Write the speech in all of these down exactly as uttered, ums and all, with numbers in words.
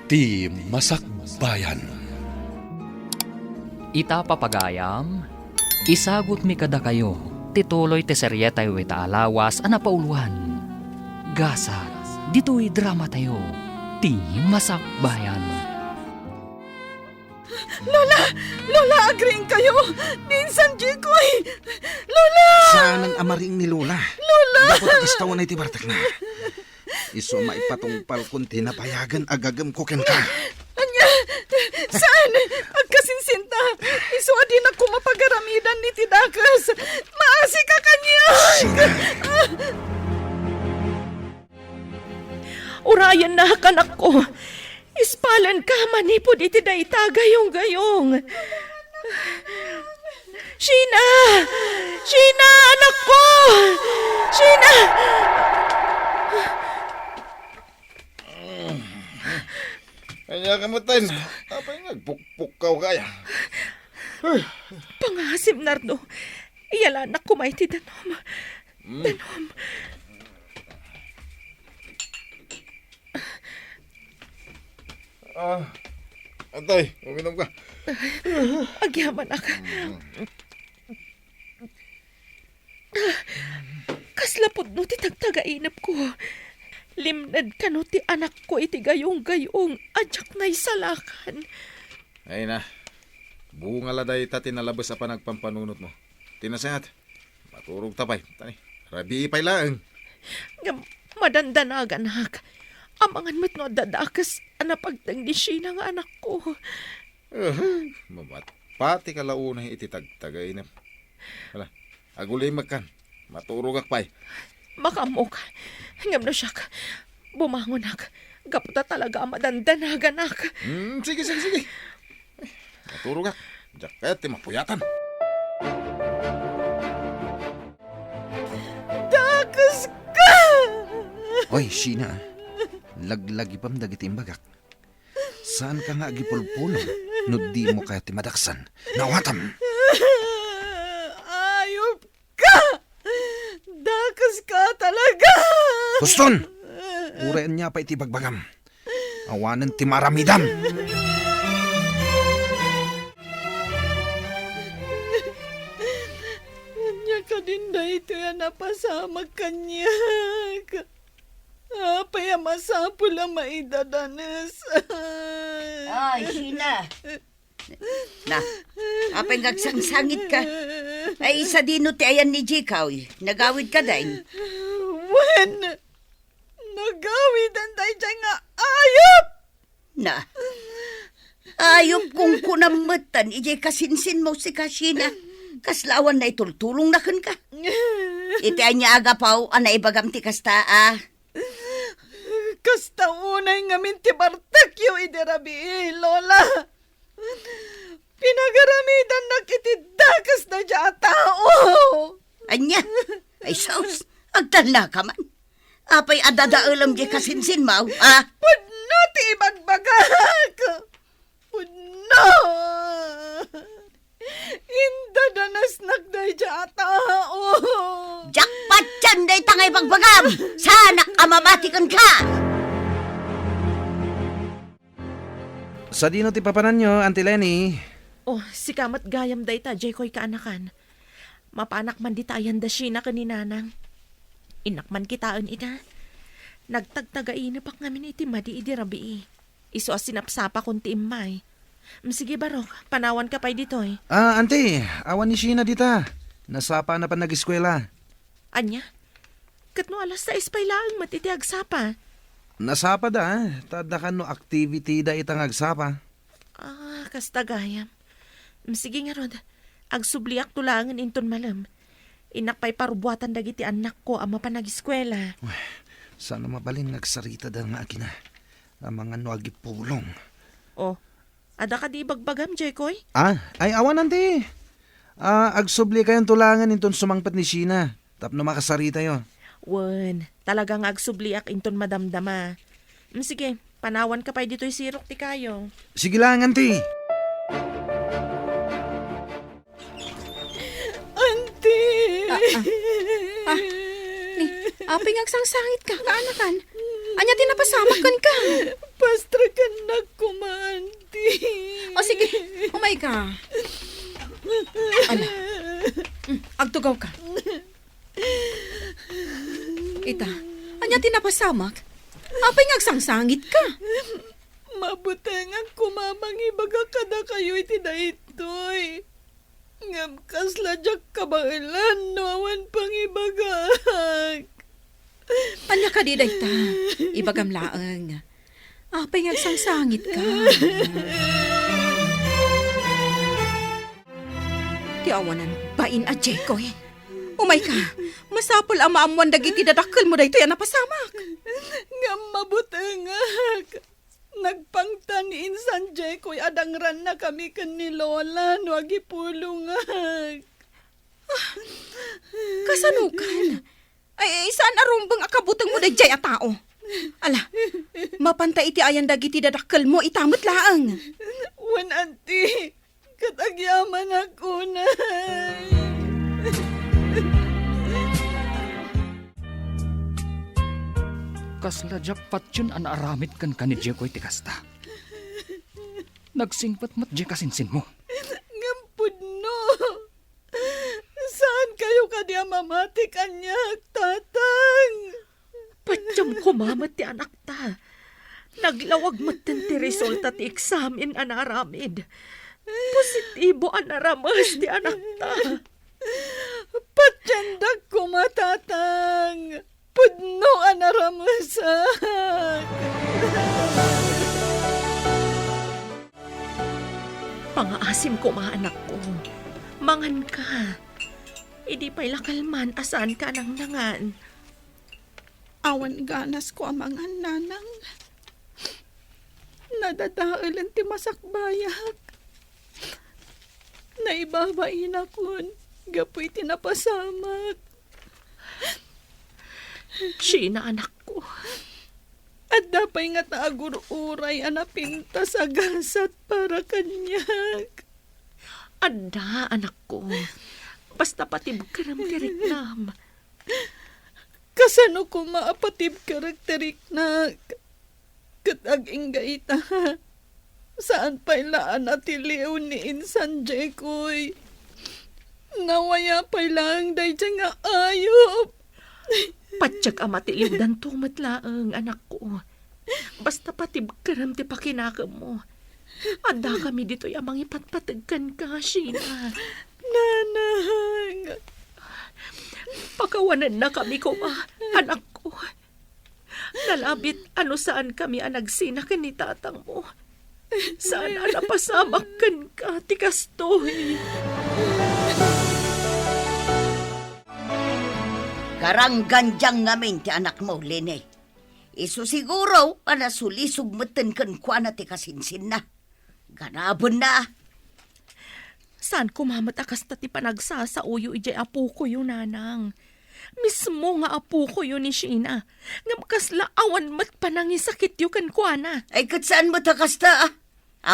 Ti Masakbayan. Ita, papagayam, isagutmi kadakayo ti tuloy ti serietayo ita a lawas a napauluan. Gasat ditoy dramatayo, Ti Masakbayan. Lola! Lola, agriingkayo! Ni insan Jikoy! Lola! Saanen a mariing ni Lola. Lola! Gapu ta kasta unay ti bartekna. Isu a maipatungpalkon ti nabayagen a gagem ko kenka. Ania? Saan? Agkasinsinta. Isu a dinak koma pagaramidan iti dakes. Maasika kaniak! Sina? Urayennak, anakko. Ispalenka manipud iti dayta gayong-gayong. Sheena! Sheena, anakko! Sheena! Ania ka met, Ten? Apay nga agpukpukkaw kaya? Pangasim, Nardo. Iyalanak koma iti danum. Hmm. Danum. Ah, Atay, uminom ka. Agyamanak. Mm. Kasla pudno ti tagtagainepko. Limned kano ti anakko iti gayong-gayong a diak naisalakan. Ay na, bunga la dayta ti nalabes a panagpampanunotmo. Ti nasayaat, maturogta pay. Tani, rabii pay laeng. Ngem madandanaganak. Amangan met no adda dakes a napagteng ni Sheena nga anakko. Uhuy, mamatpatika la unay iti tagtagainep. Hala, agulimekkan. Maturogak pay. Makaammok. Ngem no siak, bumangonak. Gapu ta talaga a madandanaganak. Hmm, sige, sige, sige. Maturogak. Diak kayat ti mapuyatan. Dakeska! Oy, Sheena. Laglagipem dagiti imbagak. Saanka nga agipulpulong no dimo kayat ti madaksan. Naawatam! Ayupka! Dakeska talaga! Huston! Uray ania pay ti ibagbagam. Awanen ti maaramidam! Ania kadin daytoy a napasamak kaniak? Apay a masapul a maidadanes? Ay, Sheena. Na, apay nga agsangsangitka? Ay, sadino ti ayan ni Jikoy? Nagawidka, dayta? Wen, nagawidan daydiay nga ayup! Na, ayup, kunkunam metten idiay kasinsinmo, sika, Sheena. Kasla awan naitultulongna kenka. Iti ania a gapu a naibagam ti kasta a? Kasta unay ngamin ti bartekyo idi rabii, Lola. Pinagaramidannak iti dakes daydiay a tao. Ania? Ay, sus, agtallaka man. Apay a dadaelem diay kasinsinmo, a? Pudno ti ibagbagak! Pudno! Indadanesnak daydiay a tao! Diak patien dayta nga ibagbagam! Saanak a mamati kenka! Sadino ti papananyo, Auntie Leni? Oh, sika met gayam dayta, Jikoy, kaanakan. Mapanak man dita ayan da Sheena ken ni Nanang. Innak man kitaen ita. Nagtagtagainepak ngamin iti madi idi rabii. Isu a sinapsapakon ti immay. Mm, sige, barok, panawanka pay ditoy. Ah, Auntie, awan ni Sheena dita. Nasapana panagiskuela. Ania? Ket no alas sais pay laeng met iti agsapa? Nasapada, ta adda kano activity da ita nga agsapa. Ah, kasta gayam. Mm, sige ngarud, agsubliakto laengen inton malem. Innak pay parubuatan dagiti annakko a mapanagiskuela. Uy, saan a mabalin nga agsaritada nga agina. Amangan no agipulong. Oh, adda kadi ibagbagam, Jikoy? Ah, ay awan, Auntie. Ah, agsublikayon to laengen inton sumangpet ni Sheena. Tapno makasaritayo. Wen, talaga nga agsubliak inton madamdama. Mm, sige, panawanka pay ditoy sirok ti kayo. Sige lang, Auntie. Auntie! Ah, ah. Ah, ni, apay nga agsangsangitka, kaanakan? Ania ti napasamak kenka? Pastrek, annak, Ka. Ala. Mm, agtugawka. Ita, ania ti napasamak? Apay nga agsangsangitka? Mabutengak koma mangibaga kadakayo iti daytoy. Ngem kasla diak kabaelan no awan pangibagaak. Ania kadi dayta? Ibagam laeng. Apay nga agsangsangitka? Ti awanan bain a Jekoy. Umayka, masapul a maammoan dagiti dadakkelmo daytoy a napasamak. Ngem mabutengak. Nagpangtan ni insan Jekoy a dangrannakami ken ni Lola no agipulongak. Kasanokan? Ay, saan a rumbeng a kabutengmo daydiay a tao? Ala, mapanta iti ayan dagiti dadakkelmo, ita met laeng. Wen, anti, ket agyamanak unay. Kasla diak patien a naaramid kenka ni Jekoy ti kasta. Nagsingpet met diay kasinsinmo. Ngem pudno. Saankayo kadi a mamati kaniak, Tatang? Patiam koma met ti anakta. Naglawag metten ti resulta ti eksamen a naaramid. Positibo a narames ti anakta. Patiendak koma, Tatang. Pudno a naramesak. Pangaasim koma, anakko. Manganka. Idi pay la kalman a saanka a nangnangan. Awan ganasko a mangan, Nanang. Nadadaelen ti masakbayak. Naibabainakon gapu iti napasamak. Sheena, anakko. Adda pay ngata a gur-uray a napintas a gasat para kaniak? Adda, anakko. Basta patibkerem ti riknam. Kasano koma a patibkerek ti riknak? Ket agingga ita, saan pay la a natiliw ni insan Jekoy. Nawaya pay laeng daydiay nga ayup. Patiek a matiliwdanto met laeng, anakko. Basta patibkerem ti pakinakemmo. Addakami ditoy a mangipatpateg kenka, Sheena. Nanang! Pakawanennakami koma, anakko. Nalabit a no saankami a nagsina ken ni tatangmo, saan a napasamak kenka ti kastoy. Garanggandiang ngamin ti anakmo, Lene. Isu siguro a nasulisog metten kenkuana ti kasinsinna. Ganabenna. Saan koma met a kasta ti panagsasaoyo idiay apokoyo, Nanang. Mismo nga apokoyo ni Sheena, ngem kasla awan met panangisakityo kenkuana. Ay, ket saan met a kasta, a?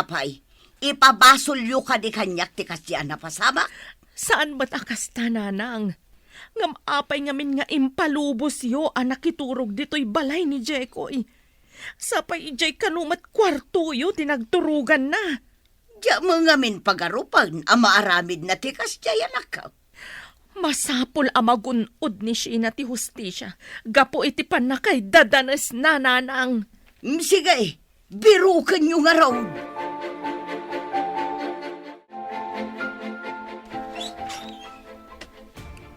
Apay, ipabasolyo kadi kaniak ti kasdiay a napasamak? Saan met a kasta, Nanang. Ngem apay ngamin nga impalubosyo a nakiturog ditoy balay ni Jekoy? Sapay idiay kano met kuartoyo ti nagturoganna. Diak met ngamin pagarupen a maaramidna ti kasdiay, anakko. Masapul a magun-od ni Sheena ti hustisia gapu iti pannakaidadanesna, Nanang. Mm, sige, birukenyo ngarud.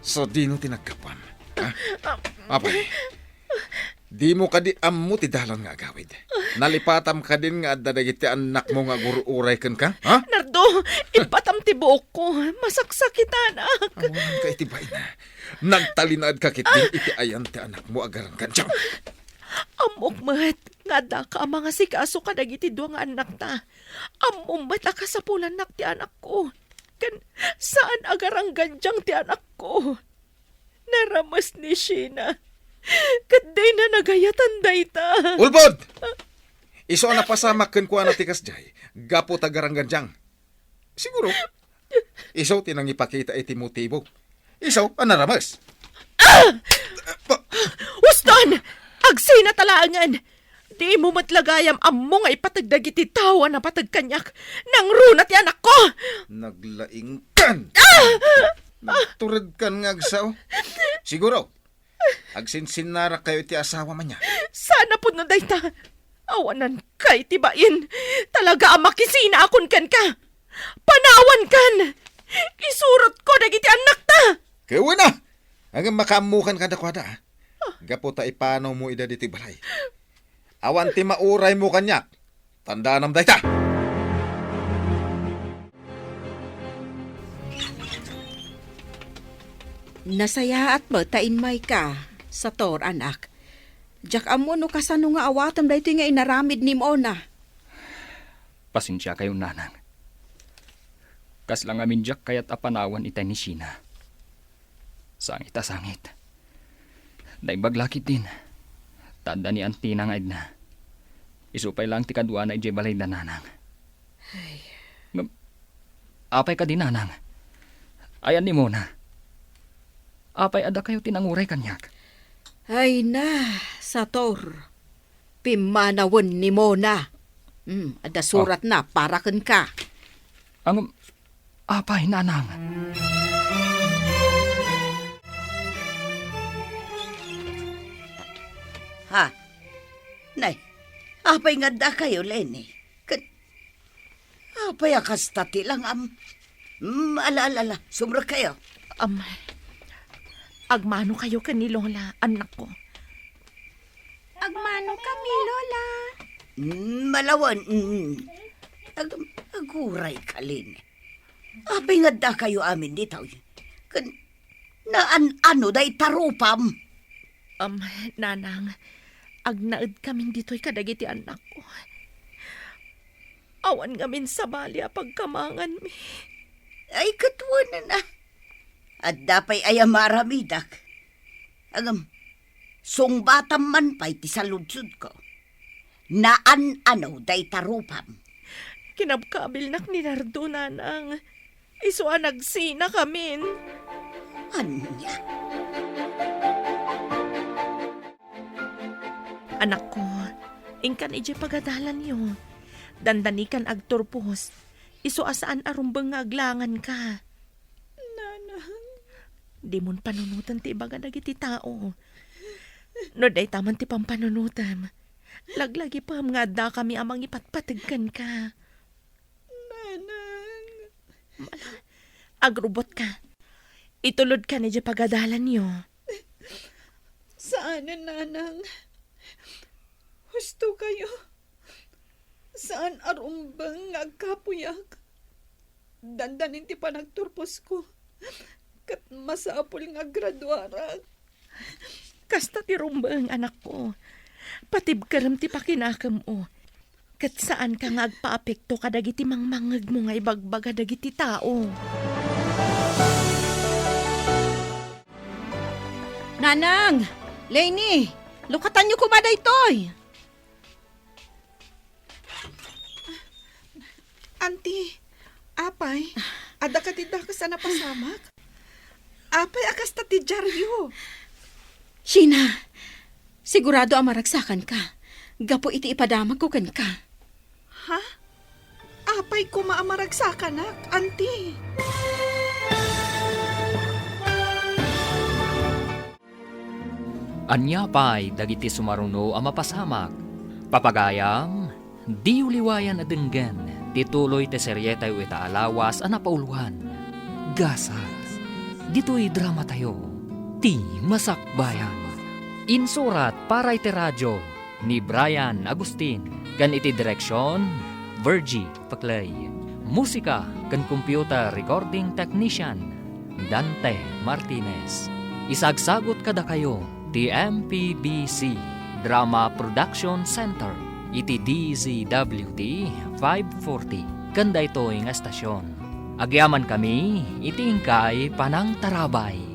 Sadino ti naggapuam? Ha? Apay, dimo kadi ammo ti dalan nga agawid? Nalipatam kadin nga adda dagiti annakmo nga agur-uray kenka? Ha? Nardo, ibbatam ti buokko. Masaksakitanak. Awanka iti baina. Nagtalinaedka ketdin iti ayan ti anakmo a garanggandiang. Ammok met nga addaka a mangasikaso kadagiti dua nga annakta. Ammom met a kasapulannak ti anakko. Ken saan a garanggandiang ti anakko. Narames ni Sheena. Ket dina nagayatan dayta. Ulbod! Isu a napasamak kenkuana ti kasdiay, gapu ta garanggandiang. Siguro, isu ti nangipakita iti motibo. Isu a narames. Ah! Uston! Agsina ta laengen! Dimo met la gayam ammo nga ipateg dagiti tao a napateg kaniak. Nangruna ti anakko! Naglaingkan! Nagturedkan nga agsao. Siguro, agsinsinnarak kayo iti asawa man niya. Sana pudno dayta. Awanan kay ti bain. Talaga a makisinaakon kenka. Panawankan! Isurotko dagiti annakta! Kawana! Agam makaammokan kadakuada, a. Gapu ta ipanawmo ida ditoy balay. Awan ti mauraymo kaniak. Tandaanam dayta! Nasayaat met ta immayka, Sator, anak. Diak ammo no kasano nga awatem daytoy nga inaramid ni Mona. Pasensiakayo, nanang. Kasla ngamin diak kayat a panawan itay ni Sheena. Sangit a sangit. Naimbag la ketdin. Ta adda ni antina nga edna. Isu pay laeng ti kaduana idiay balayda, nanang. Ay. Ngem, apay kadi, nanang? Ayan ni Mona. Apay a dakayo ti nanguray kaniak? Ay na, Sator. Pimmanawen ni Mona. Hmm, adda suratna para kenka. Ngem, apay, nanang? Ha? Nay, apay nga addakayo, Leni? Ket apay a kasta ti langam? Mm, ala, ala, ala. Sumrekkayo. Am, agmanokayo ken ni Lola, annakko. Agmano kami, Lola. Mm, malawan. Mm. Ag-, agurayka, Leni. Apay nga addakayo amin ditoy? Ken naan-ano dayta rupam? Am, nanang, agnaedkamin ditoy kadagiti annakko. Awan ngamin sabali a pagkamanganmi. Ay, ket wen a. Adda pay aya maaramidak. Ngem, sungbatam man pay ti saludsodko. Naan-ano dayta rupam? Kinabkabilnak ni Nardo, nanang. Isu a nagsinakamin. Ania? Anakko, inkan idiay pagadalanyo. Dandanikan agturpos. Isu a saan a rumbeng nga aglanganka. Nanang. Dimon panunoten ti ibaga dagiti tao. No dayta man ti pampanunotem, laglagipem nga addakami a mangipatpateg kenka. Nanang. Agrubotka. Itulodkan idiay pagadalanyo. Saanen, nanang. Husto kayo. Saan a rumbeng nga agkapuyak. Dandanin ti panagturposko. Ket masapul nga agraduarak. Kasta ti rumbeng, anakko. Patibkerem ti pakinakemmo. Ket saanka nga agpaapekto kadagiti mangmangngegmo nga ibagbaga dagiti tao. Nanang! Leni! Lukatanyo koma daytoy! Anti, apay, adda kadi dakes a napasamak? Apay a kasta ti diaryo? Sheena, sigurado a maragsakanka gapu iti ipadamagko kenka. Ha? Apay koma a maragsakanak, anti? Ania pay dagiti sumaruno a mapasamak? Papagayam, diyo liwayan a denggen ti tuloy ti serietayo ita a lawas a napauloan, Gasat. Ditoy dramatayo, Ti Masakbayan. Insurat para iti radio ni Brian Agustin, ken iti direksion, Virgie Paclay. Musika ken computer recording technician, Dante Martinez. Isagsagut kadakayo ti M P B C Drama Production Center iti D Z W T five forty ken daytoy nga estasion. Agyamankami iti inkay panangtarabay.